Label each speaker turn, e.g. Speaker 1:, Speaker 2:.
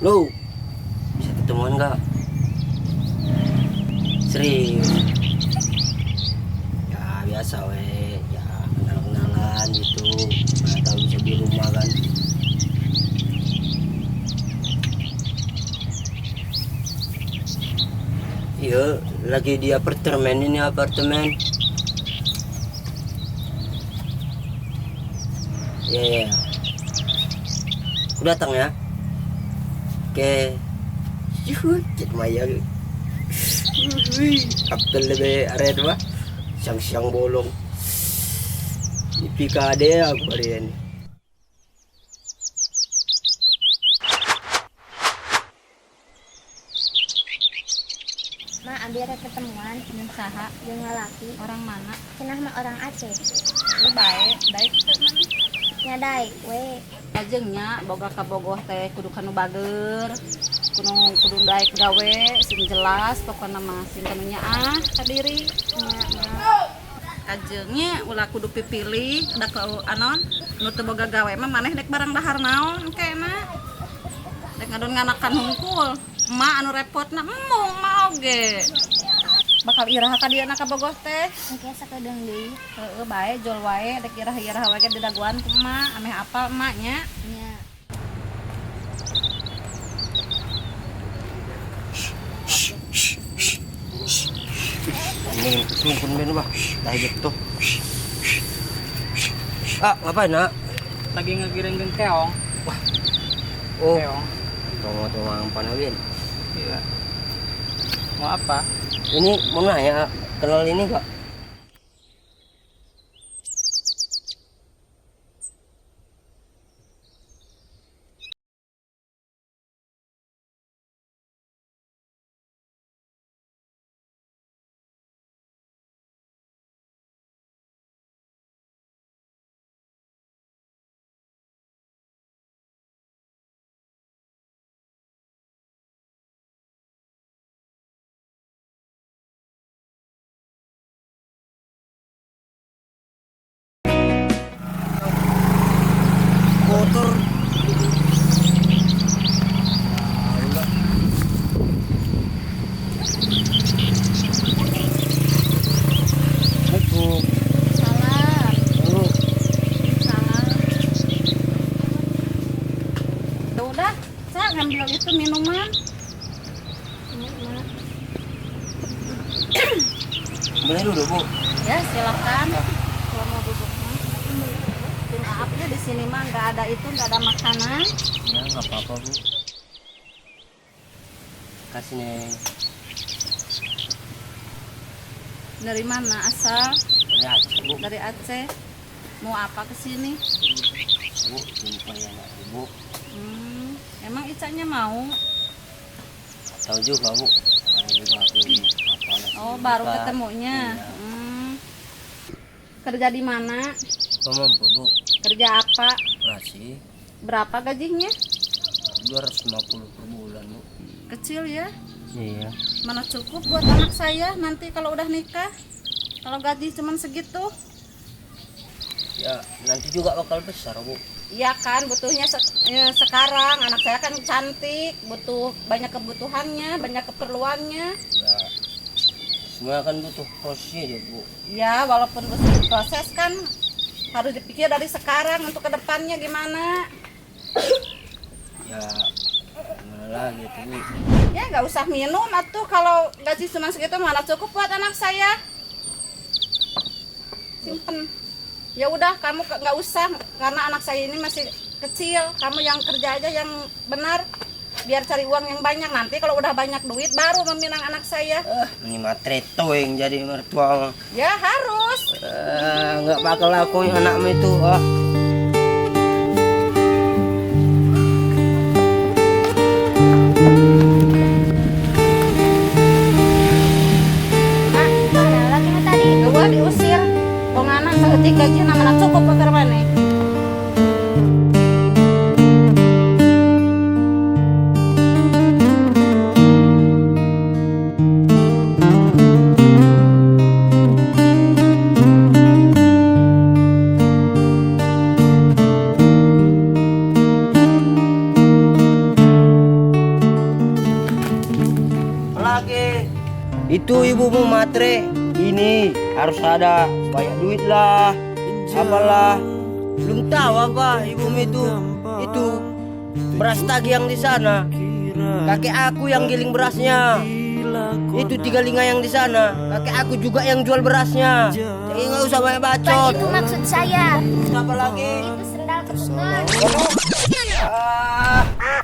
Speaker 1: Lu bisa ketemuan nggak? Serius? Ya biasa we, ya kenal-kenalan gitu. Mana tahu bisa di rumah kan. Iya, lagi di apartemen ini, apartemen. Iya, iya. Aku datang ya. Oke. Yuhu, cek maya. Apel lebih area dua. Siang-siang bolong. Di PKD aku hari ini.
Speaker 2: Ma, abi rek ketemuan.
Speaker 3: Jeung saha?
Speaker 2: Jeung lalaki.
Speaker 3: Orang mana?
Speaker 2: Cenah mah orang Aceh.
Speaker 3: Lu baik, baik teu mana?
Speaker 2: Nya daek we.
Speaker 3: Kajeng nya boga kabogoh teh kudu kanu bager. Kudu kudu daek gawe sing jelas pokona mah sing kanu nyaah ka diri.
Speaker 2: Nya, Ma.
Speaker 3: Kajengnya ulah kudu pipilih da ka anon nu teu boga gawe mah maneh dek barang dahar naon engkena. Dek ngadon nganakan hungkul. Emak anu repotna embung mah oge. Bakal iraha ka dieu na kabogoh teh.
Speaker 2: Engke sakedeung deui.
Speaker 3: Heeh, bae jol wae dek irah-irah wae ge didagoan ku emak, ameh apal emak nya.
Speaker 2: Nya.
Speaker 1: Ini sungkun ben bah. Dah gitu. Ah, ngapain nak?
Speaker 4: Lagi ngegiringin keong.
Speaker 1: Wah. Oh.
Speaker 4: Keong.
Speaker 1: Tunggu-tunggu panawin.
Speaker 4: Iya. Mau apa?
Speaker 1: Ini mau nanya, kenal ini enggak? Kotor. Assalamualaikum.
Speaker 3: Salam.
Speaker 1: Halo.
Speaker 3: Salam. Ya udah, saya ngambil itu minuman.
Speaker 2: Nya, Ma.
Speaker 1: Boleh duduk, Bu?
Speaker 3: Ya, silakan. Kalau mau duduk mah. Maafnya di sini mah nggak ada itu, nggak ada makanan.
Speaker 1: Ya, nggak apa-apa, Bu. Kasih, Neng.
Speaker 3: Dari mana asal?
Speaker 1: Dari Aceh, Bu.
Speaker 3: Dari Aceh. Mau apa ke sini?
Speaker 1: Bu, jumpa ya, Ibu.
Speaker 3: Emang Icanya mau?
Speaker 1: Tahu juga, Bu. Namanya juga belum apa lah.
Speaker 3: Oh, baru
Speaker 1: Buka.
Speaker 3: ketemunya.
Speaker 1: Iya.
Speaker 3: Kerja di mana?
Speaker 1: Pemampu, Bu.
Speaker 3: Kerja apa?
Speaker 1: Operasi.
Speaker 3: Berapa gajinya?
Speaker 1: 250 per bulan, Bu.
Speaker 3: Kecil ya?
Speaker 1: Iya.
Speaker 3: Mana cukup buat anak saya nanti kalau udah nikah? Kalau gaji cuman segitu?
Speaker 1: Ya, nanti juga bakal besar, Bu.
Speaker 3: Iya kan, butuhnya sekarang. Anak saya kan cantik, butuh banyak kebutuhannya, banyak keperluannya.
Speaker 1: Ya, semua kan butuh prosesnya, Bu.
Speaker 3: Ya, walaupun butuh proses kan harus dipikir dari sekarang untuk kedepannya gimana.
Speaker 1: Ya, gimana lagi tuh, Bu?
Speaker 3: Ya, nggak usah minum atuh kalau gaji cuma segitu mana cukup buat anak saya. Simpen. Ya udah, kamu nggak usah karena anak saya ini masih kecil. Kamu yang kerja aja yang benar biar cari uang yang banyak. Nanti kalau udah banyak duit baru meminang anak saya.
Speaker 1: Ini matreto yang jadi mertua mah.
Speaker 3: Ya harus.
Speaker 1: Nggak bakal aku yang anakmu itu. Ah.
Speaker 2: Ma, mana lagi nu tadi?
Speaker 3: Gua diusir. Bonganan saeutik gaji mana cukup keur maneh.
Speaker 1: Itu ibumu matre. Ini harus ada banyak duit lah. Apalah. Belum tahu apa ibumu itu. Itu beras tagi yang di sana. Kakek aku yang giling berasnya. Itu tiga linga yang di sana. Kakek aku juga yang jual berasnya. Jadi nggak usah banyak
Speaker 2: Bukan
Speaker 1: bacot.
Speaker 2: itu maksud saya.
Speaker 1: Apa lagi?
Speaker 2: Itu sendal ketukar.
Speaker 1: Ah.